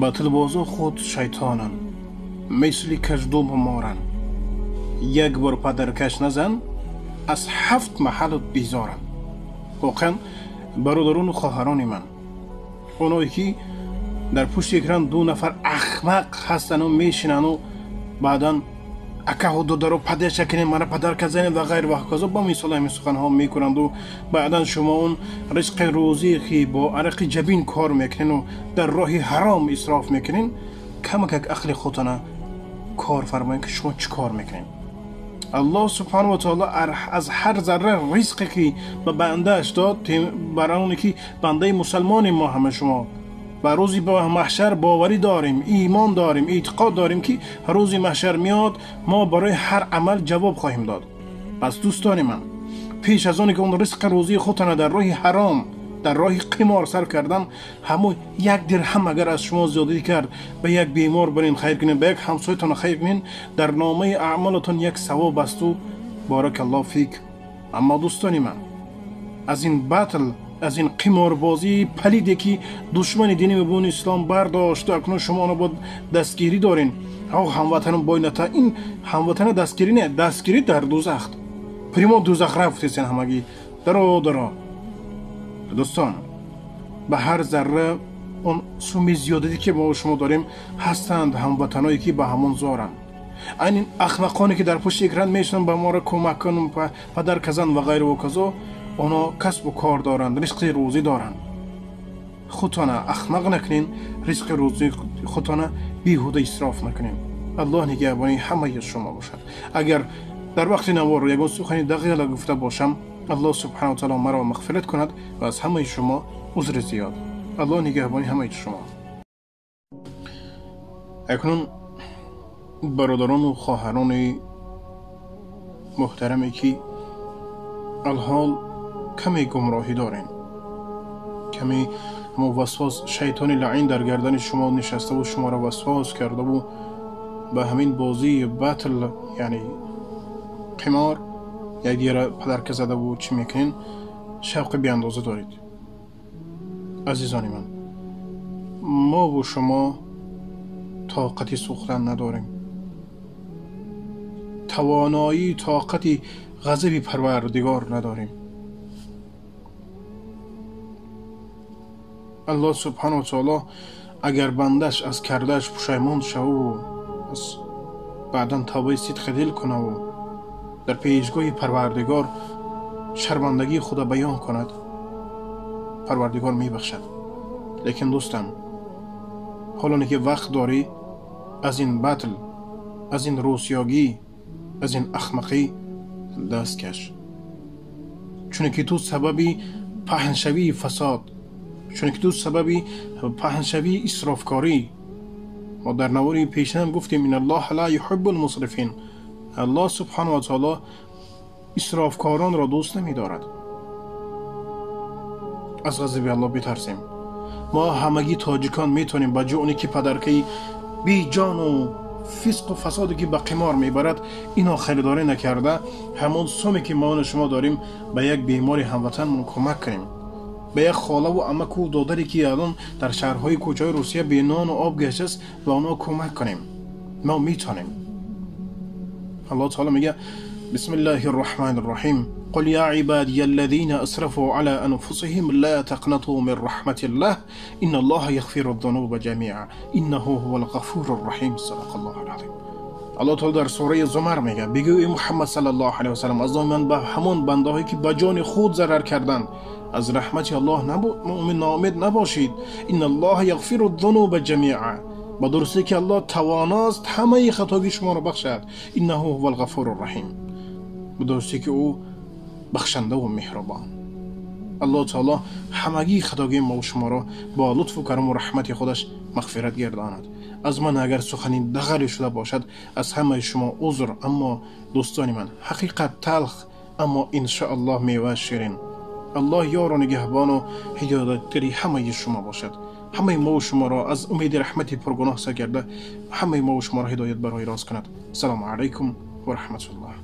Батлбозо худ шайтонанд, мисли каждуму моранд. Як бор падаркаш назан, аз ҳафт маҳалут безоранд. Воқеан, бародарону хоҳарони ман, оное ки дар пушти экран ду нафар ахмақ ҳастану мешинану баъдан акаҳу додаро падарша кунем, мана падарка занем ва ғайр ва ҳаказо, ба мисоли ҳамин суханҳо мекунанду баъдан шумо он ризқи рӯзие ки бо арақи ҷабин кор мекунену дар роҳи ҳаром исроф мекунен, камакак ақли худтона кор фармоед, ки шумо чӣ кор мекунед. Аллоҳ субҳанаҳу ва таоло аз ҳар зарра ризқе ки ба бандааш дод, бар оне ки бандаи мусалмони мо ҳама шумо ба рӯзи маҳшар боварӣ дорем, имон дорем, эътиқод дорем, ки рӯзи маҳшар меояд, мо барои ҳар амал ҷавоб хоҳем дод. Пас дӯстони ман, пеш аз оне ки он ризқи рӯзии худтона дар роҳи ҳаром, дар роҳи қимор сарф кардан, ҳамон як дирҳам агар аз шумо зиёдатӣ кард, ба як бемор барин хайр кунед, ба як ҳамсоятон хайр кунед, дар номаи аъмолатон як савоб асту баракаллоҳу фик. Аммо дӯстони ман, аз ин батл, аз ин қиморбозии палиде ки душмани дини мубини ислом бардошту акнун шумо оно бояд дастгирӣ дорен. Ҳамватану бойната ин ҳамватана дастгирӣ не, дастгирӣ дар дузах, прямо дузах рафтесен ҳамагӣ. Даро даро дӯстон, ба ҳар зарра он суми зиёдате ки мо шумо дорем, ҳастанд ҳамватаное ки ба ҳамон зоранд. Айн ахмақоне ки дар пушти экран мешинанд, ба моро кӯмак кун, падар казан ва ғайру ва казо, оно касбу кор доранд, ризқи рӯзӣ доранд. Худтона ахмақ накунен, ризқи рӯзии худтона беҳуда исроф накунен. Аллоҳ нигаҳбони ҳамаи шумо бошад. Агар дар вақти навор ягон сухани дағила гуфта бошам, аллоҳ субҳанаҳу ва таоло маро мағфират кунад ва аз ҳамаи шумо узри зиёд. Аллоҳ нигаҳбони ҳамаи шумо. Акнун бародарону хоҳарони муҳтараме ки алҳол каме гумроҳӣ дорем, каме васвос, шайтони лаъин дар гардани шумо нишаставу шуморо васвос кардаву ба ҳамин бозии батл, яъне қимор, якдигара падарка задаву чӣ мекунен, шавқи беандоза доред. Азизони ман, мову шумо тоқати сӯхтан надорем, тавоноии тоқати ғазаби Парвардигор надорем. Аллоҳ субҳанаҳу ва таоло агар бандаш аз кардааш пушаймон шаву аз баъдан тавбаи сидқи дил кунаву дар пешгоҳи Парвардигор шармандагии худа баён кунад, Парвардигор мебахшад. Лекин дӯстам, ҳолоне ки вақт дорӣ, аз ин батл, аз ин рӯсиёгӣ, аз ин ахмақӣ даст каш, чунки ту сабаби паҳншавии фасод, чунки ту сабаби паҳншавии исрофкорӣ. Мо дар навори пешинам гуфтем, ин аллоҳ ла юҳиббу лмусрифин, аллоҳ субҳанаҳу ва таоло исрофкоронро дӯст намедорад. Аз ғазаби аллоҳ битарсем. Мо ҳамагӣ тоҷикон метавонем ба ҷои оне ки падаркаи беҷону фисқу фасоде ки ба қимор мебарад, ино харидорӣ накарда, ҳамон суме ки мону шумо дорем ба як бемори ҳамватанмон кӯмак кунем, ба як холаву амаку додаре ки алон дар шаҳрҳои кӯчаҳои Русия бенону об гаштааст, ба онҳо кӯмак кунем. Мо метавонем. Аллоҳ таоло мегӯяд: бисмиллаҳи рраҳмани рраҳим, قل يا عبادي الذين أسرفوا على أنفسهم لا تقنطوا من رحمة الله إن الله يغفر الذنوب جميعا إنه هو الغفور الرحيم. صدق الله العظيم. الله تعالی در سوره زمر میگه: بگو ای محمد صلی الله علیه و سلم، از من به همون بندهایی که به جان خود ضرر کردند از رحمت الله ناامید نباشید. ان الله یغفر الذنوب جمیعا، با درستی که الله تواناست همه خطاگی شما را بخشد. انه هو الغفور الرحیم، به درستی که او بخشنده و مهربان. الله تعالی همگی خطاگی ما و شما را با لطف و کرم و رحمت خودش مغفرت گرداند. از من اگر سخنی دغلی شده باشد از همه شما عذر، اما دوستان من حقیقت تلخ، اما ان شاء الله میوه شیرین. الله یار و نگهبان و هدایتگری همه شما باشد. همه ما و شما را از امید رحمت پرگناه سرگرده، همه ما و شما را هدایت برای راست کند. سلام علیکم و رحمت الله.